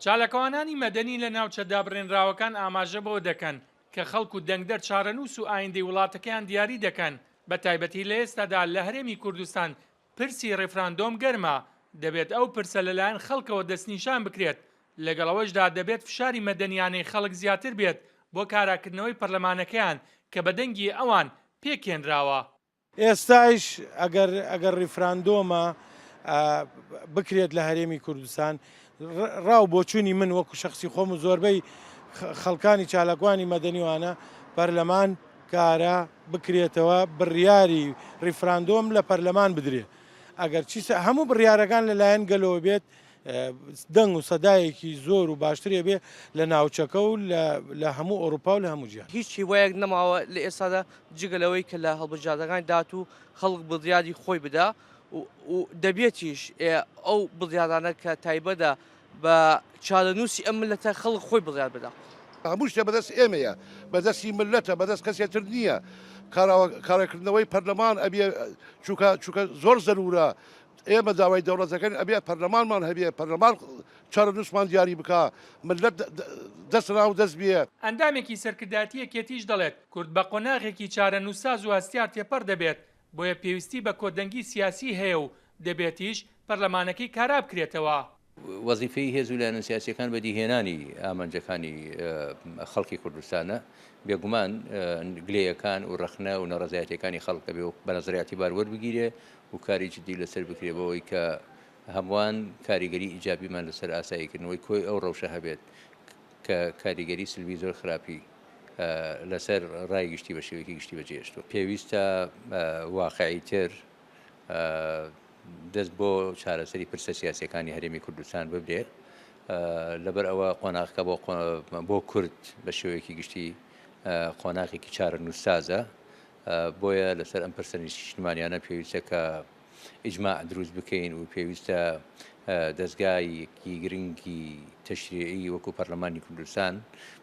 چالاکوانانی مەدەنی لە ناوچە دابڕێنراوەکان ئاماژە بەوە دەکەن کە خەڵک و دەنگدەر چارەنووس و ئایندەی وڵاتەکەیان دیاری دەکەن، بەتایبەتی لە ئێستادا لە هەرێمی کوردستان پرسی ڕیفراندۆم گەرمە، دەبێت ئەو پرسە لەلایەن خەڵکەوە دەستنیشان بکرێت، لەگەڵ ئەوەشدا دەبێت فشاری مەدەنیانەی خەڵک زیاتر بێت بۆ کاراکردنەوەی پەرلەمانەکەیان کە بە دەنگی ئەوان پێکهێنراوە. ئێستایش ئەگەر ئەگەر ڕیفراندۆمە بکرێت لە هەرێمی کوردستان ڕا و بۆچوونی من وەکو شخصی خۆم و زۆربەی خەڵکانی چالاکوانی مەدەنیوانە پەرلەمان کارە بکرێتەوە بڕیاری ڕیفراندۆم لە پەرلەمان بدرێ ئەگەر چی هەموو بڕیارەکان لەلایەن گەلەوە بێت دەنگ و سەدایەکی زۆر و باشترێ بێ لە ناوچەکە و لە هەموو ئەوروپا و لە هەموو جیهان. هیچ هیوایەک نەماوە لە ئێستادا جگە لەوەی کە لە هەڵبژاردنەکانی داهاتوو خەڵک بڕیاری خۆی بدا و دەبێتیش ئەو بڕیارانە کە تایبەتە بە چارەنووسی ئەم میللەتە خەڵک خۆی بڕیار بدا. هەموو شتێ بەدەست ئێمەیە، بەدەستی میللەتە، بەدەست کەسێ تر نییە. کاراکردنەوەی پەرلەمان ئەبێ چونکە چونکە زۆر زەرورە ئێمە داوای دەوڵەت دەکەین ئەبێ پەرلەمانمان هەبێ، پەرلەمان چارەنووسمان دیاری بکا، مللەت دەست لەناو دەست بێ. ئەندامێکی سەرکردایەتی یەکێتیش دەڵێت، کورد بە قۆناغێکی چارەنووسساز و هەستیار تێپەڕ دەبێت، بۆیە پێویستی بە کۆدەنگی سیاسی هەیە و دەبێتیش پەرلەمانەکەی کارا بکرێتەوە. وەزیفەی هێز و لایەنە سیاسییەکان بەدیهێنانی ئامانجەکانی خەڵکی کوردستانە، بێگومان گلەیەکان و ڕەخنە و ناڕەزایەتییەکانی خەڵک دەبێ بە نەزەر ئیعتیبار وەربگیرێ و کاری جدی لەسەر بکرێ بۆ ئەوەی کە هەمووان کاریگەری ئیجابیمان لەسەر ئاساییکردنەوەی کۆی ئەو ڕەوشە هەبێت کە کاریگەری سلبی زۆر خراپی لەسەر ڕای گشتی بە شێوەیەکی گشتی بەجێهێشتووە. پێویستە واقعیتر دەست بۆ چارەسەری پرسە سیاسیەکانی هەرێمی کوردستان ببرێ لەبەر ئەوە قۆناغەکە بۆ بۆ کورد بە شێوەیەکی گشتی قۆناغێکی چارەنووسسازە بۆیە لەسەر ئەم پرسە نیشتمانیانە پێویستە کە ئیجماع دروست بکەین و پێویستە دەزگایەکی گرنگی تەشریعی وەکو پەرلەمانی کوردستان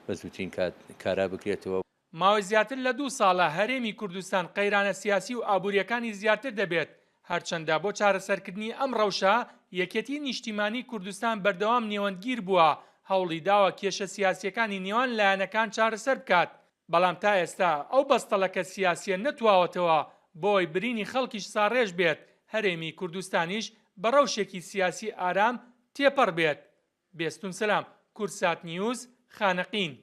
بە زووترین کات کارا بکرێتەوە. ماوەی زیاتر لە دوو ساڵە هەرێمی کوردستان قەیرانە سیاسی و ئابوورییەکانی زیاتر دەبێت، هەرچەندە بۆ چارەسەرکردنی ئەم ڕەوشە یەکێتی نیشتیمانی کوردستان بەردەوام نێوەندگیر بووە، هەوڵی داوە کێشە سیاسییەکانی نێوان لایەنەکان چارەسەر بکات، بەڵام تا ئێستا ئەو بەستەڵەکە سیاسییە نەتواوەتەوە بۆی برینی خەڵکیش ساڕێژ بێت، هەرێمی کوردستانیش بە ڕەوشێکی سیاسی ئارام تێپەڕ بێت. بێستون سەلام، کوردسات نیوز، خانەقین.